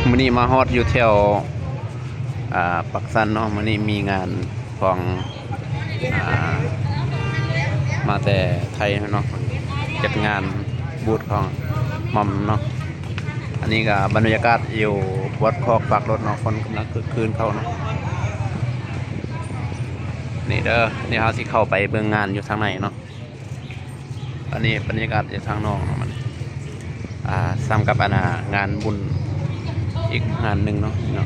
ມື້ນີ້ມາຮອດຢູ່ແຖວ ອ່າ ປາກຊັນເນາະ. ມື້ນີ້ມີງານຂອງ ອ່າ ມາແຕ່ໄທເນາະ ຈັດງານບູດຂອງໝ່ອມເນາະ. ອັນນີ້ກໍບັນຍາກາດຢູ່ວັດຄອກປາກລົດເນາະ ຄົນກຳລັງຄຶກຄື້ນເຂົ້າເນາະ. ນີ້ເດີ ນີ້ເຮົາຊິເຂົ້າໄປເບິ່ງງານຢູ່ທາງໃນເນາະ. ອັນນີ້ບັນຍາກາດຢູ່ທາງນອກເນາະ ມັນ ອ່າ ສ່ຳກັບອັນນ່າງານບຸນອີກງານໜຶ່ງເນາະ ເນາະ.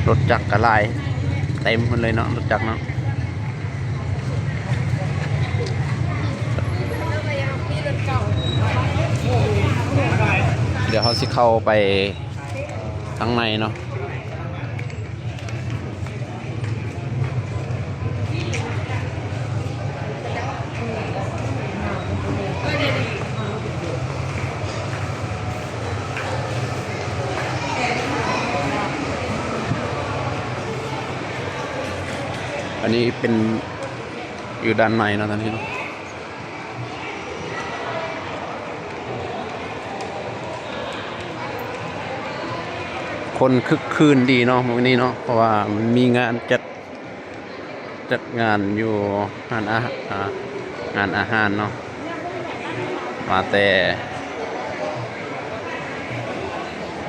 ລົດຈັກກໍຫຼາຍເຕັມພຸ້ນເລີຍເນາະ ລົດຈັກເນາະ. ດຽວເຮົາຊິເຂົ້າໄປທາງໃນເນາະ. ອັນນີ້ເປັນຢູ່ດ້ານໃນເນາະ ຕອນນີ້ເນາະ. ຄົນຄຶກຄື້ນດີເນາະມື້ນີ້ເນາະ ເພາະວ່າມັນມີງານຈັດ ຈັດງານຢູ່ຮ້ານອາ ອາ ຮ້ານອາຫານເນາະ. ວ່າແຕ່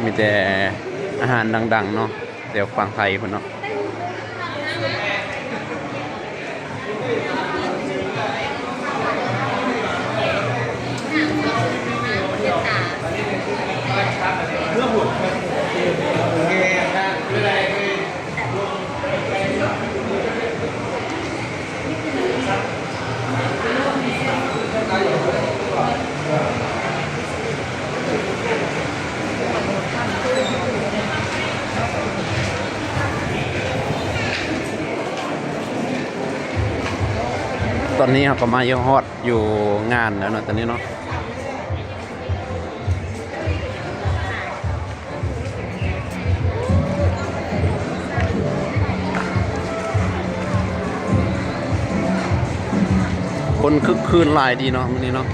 ມີແຕ່ອາຫານດັງໆເນາະ ແຖວຝັ່ງໄທພຸ້ນເນາະ. ຕອນນີ້ເຮົາກໍມາຢູ່ ຮອດຢູ່ງານແລ້ວເນາະ ຕອນນີ້ເນາະ. ຄົນຄຶກຄື້ນຫຼາຍດີເນາະມື້ນີ້ເນາະ.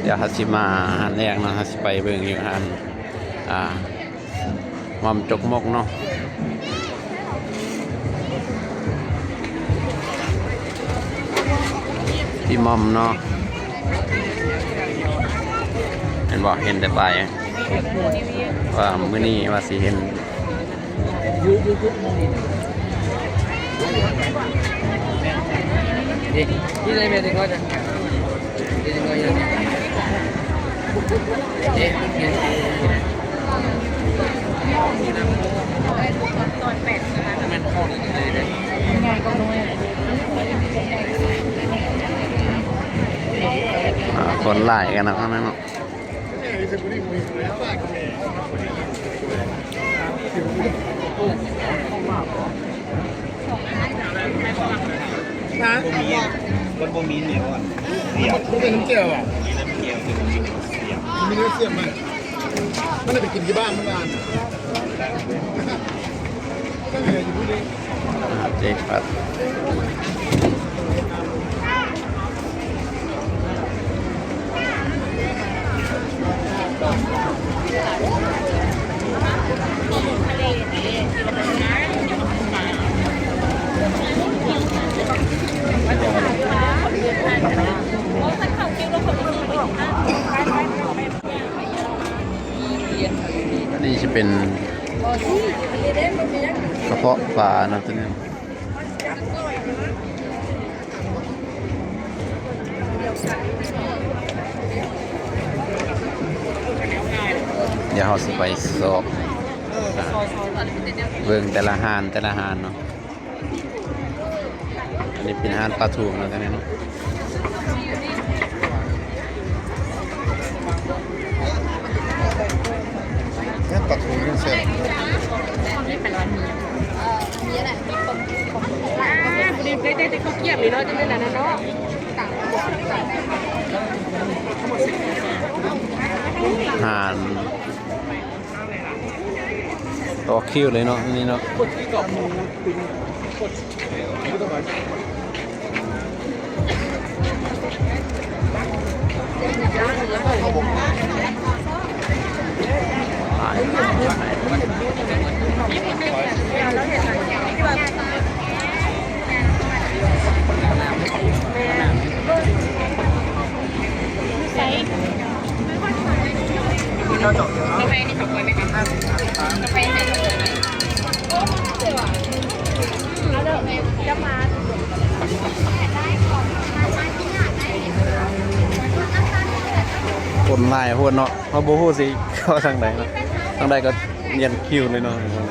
ດຽວເຮົາຊິມາຮ້ານແລກເນາະ ເຮົາຊິໄປເບິ່ງຢູ່ຮ້ານ ອ່າ ໝ່ອມຈົກມົກເນາະ ພີ່ໝ່ອມເນາະ. ເຫັນບໍ່? ເຫັນແຕ່ປ້າຍ ວ່າມື້ນີ້ວ່າຊິເຫັນ. ອ່າ ຄົນຫຼາຍກັນເນາະ ຂ້າງໃນເນາະ. ຮະ? ມັນບໍ່ມີ ມັນບໍ່ມີແນວອັນ ມັນເປັນນ້ຳແຈ່ວຫວາ? ມີນ້ຳແຈ່ວ ແຕ່ບໍ່ມີເນື້ອສຽມ ມີເນື້ອສຽມໄໝ? ມັນໄດ້ໄປກິນທີ່ບ້ານເມື່ອວານ ເຈພັດ. ອັນນີ້ຊິເປັນກະເພາະປາເນາະ ຕົວນີ້. ດຽວເຮົາຊິໄປຊອກ ເບິ່ງແຕ່ລະຮ້ານ ແຕ່ລະຮ້ານເນາະ. ອັນນີ້ເປັນຮ້ານປາທູເນາະ ອັນນີ້ເນາະ. ແມ່ນປາທູນີ້ແຊບ. ອ່າ ບໍ່ໄດ້ ໄດ້ແຕ່ເຂົ້າກຽມນີ້ເນາະ ຈັ່ງນັ້ນນະເນາະ. ຮ້ານ ຕໍ່ຄິວເລີຍເນາະ ນີ້ເນາະ. ເປັນຫຍັງ? ຄົນຫຼາຍໂພດເນາະ ເຮົາບໍ່ຮູ້ຊິເຂົ້າທາງໃດເນາະ ທາງໃດກໍລຽນຄິວເລີຍເນາະ.